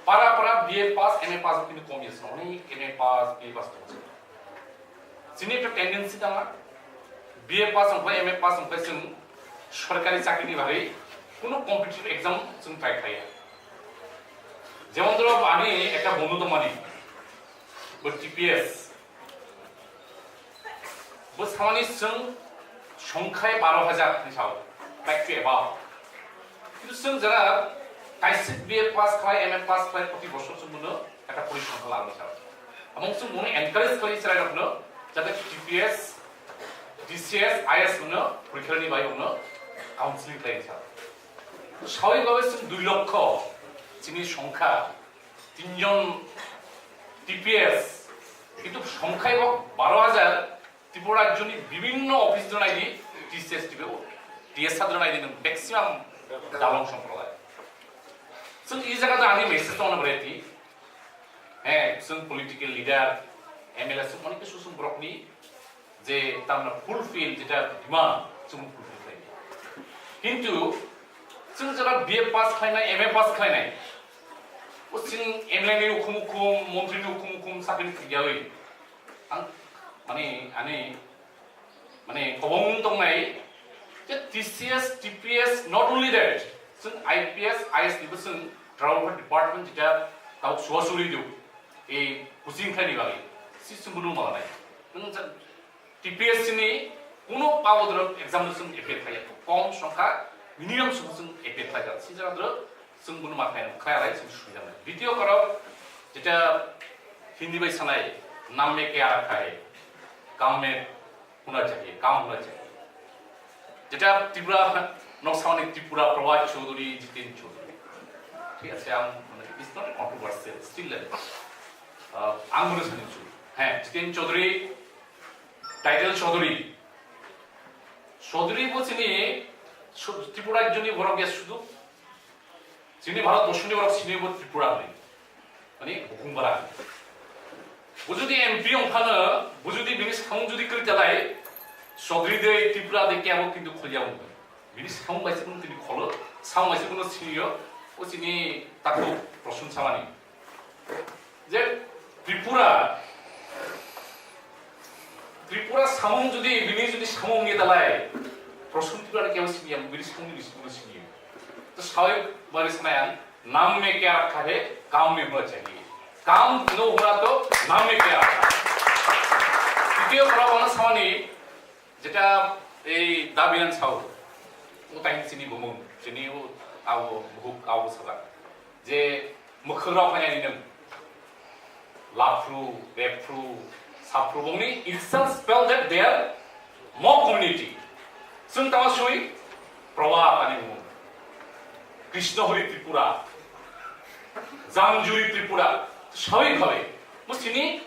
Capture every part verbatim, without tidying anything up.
Para para B A pass, M A pass bini kom yes, onek M A pass, B A pass tong. Chini ekta tendency tangma, B A pass wngkha, M A pass wngkha, chwng sorkari chakri ni bagwi kuno competitive exam chwng try khlaiya. Jemon dhoro ani ekta bondhu tongmani, bo T P S, bo samani chwng songkhai baro hajar ni sao, back to above. Kintu chwng jara kaisa B A pass khlai, M A pass khlai, proti bosor chwng bono ekta porisongkha lama sao. Among chwng bono encourage khlai chwrairokno, jate T P S, T C S, I A S bono porikha rwni bai bono counseling khlai sao. Sawi babe chwng dui lokho chini songkha, tinjon T P S, kintu songkhai bo baro hajar, Tripura rajyoni bibinno office rwnai di, T C S, T P S, T S S rwnai di, nwng maximum dalong songkha lai. Chwng i jaga da ani message tongna bwreti, he, chwng political leader, M L A, chwng onek kisu chwng borokni je tamna fulfill, jeta demand, chwng fulfill khlai. Kintu chwng jara B A pass khlainai, M A pass khlainai, o chwng M L A ni ukhum ukhum, montri ni ukhum ukhum sakni khiyawi, ang, mane, ani, mane, kobong tongnai, je T C S, T P S, not only that, chwng I P S, I A S ni bo chwng travel department jeta tau suwa suri do, e coaching khlaini bagwi, si chwng bono malanai. Nwng ja-, T P S C ni kuno pabo doro exam no chwng appear khlaiya, kom songkha, minimum songkha chwng appear khlaijak. Si jaga doro chwng bono ma khlai, khlai lai chwng sui jaknai. Ditiyo korok, jeta Hindi bai sanai, "Nam mein kya rakha hai, kaam mein hona chahiye, kaam hona chahiye." Jeta Tripura, nok samani Tripura, Prabhat Chaudhary, Jiten Chaudhary. Thik ase, ang, mane, it's not a controversial, still, uh, ang bono sani chu. He, Jiten Chaudhary, title Chaudhary. Chaudhary bo chini su-, Tripura rajyoni borok ya sudu. Chini Bharat borshoni borok sini bo Tripura hwnwi. Mane, Bukhungbara. Bo jodi M P wng phano, bo jodi bini samung jodi kwrwi talai, Chaudhary de, Tripura de, kebo kintu khulya wng. Bini samung bai se bono tini kholo, samung bai se bono siniyo, o chini takhuk Prasun Samani. Je Tripura, Tripura samung jodi bini jodi samung ni dalai, Prasun Tripura kebo siniya, bini samung ni bisi bono siniyo. To sawi bari sanai ang, "Nam mein kya rakha hai, kaam mein hona chahiye. Kaam no hona to nam mein kya rakha hai." Titiyo para bana samani, jeta ei dabinan sao, o tai chini bumung, chini o abo buhuk abo sada. Je mwkhwrok hai ni nwng. Laphru, Rephru, Saphru bongni itself spell that they are Mog community. Chwng tama sui Prabhat ani bumung. Krishna Hori Tripura, Jangjuri Tripura, sawi bhawi. Musini,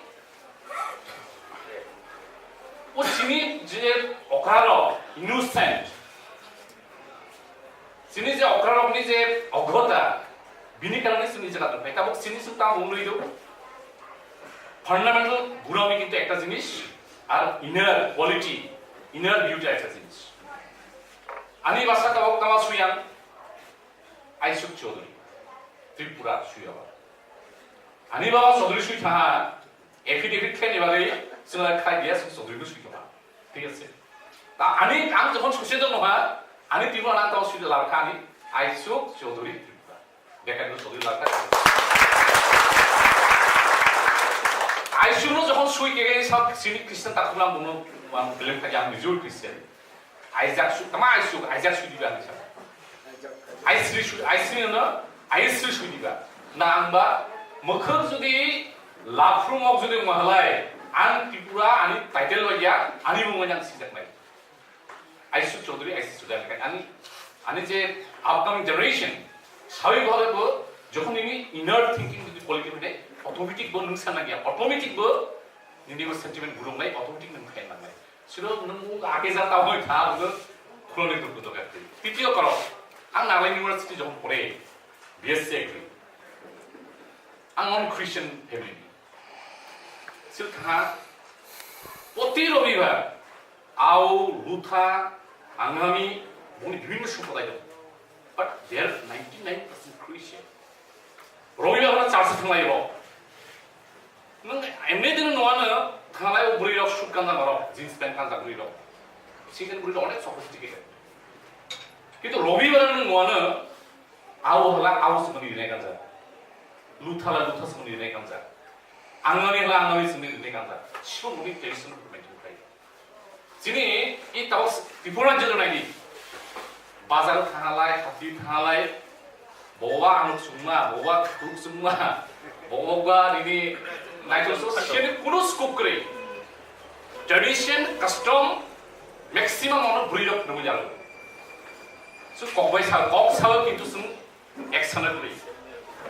musini je okrarok, innocent. Chini je okrarokni je oghota, bini karone chini jaga tongpai. Tabuk chini chwng tamo wngwi do. Fundamental burami kintu ekta jinis, ar inner quality, inner beauty ekta jinis. Ani basa tabuk tama suyang, Aisuk Chaudhary, Tripura suyaba. Ani baba Chaudhary sui thaha, affidavit khaini bagwi chwngla khai dia, Chaudhary no sui thaha. Thik ase. Ta ani, ang jokhon suse jono ha, ani timo nang tamo sui lar kha ani, Aisuk Chaudhary Tripura. Bekar no Chaudhary lar kha. Aisuk no jokhon sui khe sa sini Christian ta khula mono, wan belem kha yang bijur Christian. Aijak su, tama Aisuk, Aijak su diba ani sa. Aisri su, Aisri no, Aisri su diba. Na ang ba, mwkhwk jodi Laphru mok jodi mahalai, ang Tripura ani title bai ya, ani mung bai ang sijak nai. Aisuk Chaudhary, Aisri Chaudhary, ani, ani je upcoming generation, sawi bhale bo, jokhon nini inner thinking jodi quality bide, automatic bo nung sana gya, automatic bo, nini bo sentiment burung nai, automatic nung khayan nang nai. Sino nung age ja tamo tha, nung khuloni dukhu doga. Titiyo karo, ang Nagaland University jokhon pore, B S C agree. Ang non Christian family. Sir kha, proti robibar, Ao, Lutha, Angami, boni bibhinno somprodai dong. But they are ninety-nine percent Christian. Robibar horo thanglai bo. Nwng emni din nwng ano thanglai o bwrwi rok suit kanjak norok, jeans pant kanjak bwrwi rok. Season bwrwi rok onek sophisticated. Kintu Robi bara nwng nwng ano au hala au sumani rinai kanjak. Lutha la lutha sumani rinai kanjak. Angami hala angami sumani rinai kanjak. Sibong boni traditional maintain khlai. Chini i tabok Tripura jila naidi. Bazar thangalai, hati thangalai, bowa anuk sungma, bowa khuk sungma, bowa nini naito so sini kuno scope kwrwi. Tradition, custom, maximum ono bwrwi rok nungwi jalo. So kok bai sa, kok sa kintu sung action kwrwi.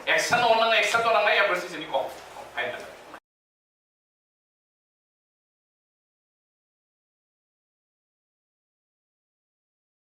Action on nang, action to nang ya bersi sini kok. Hai nang.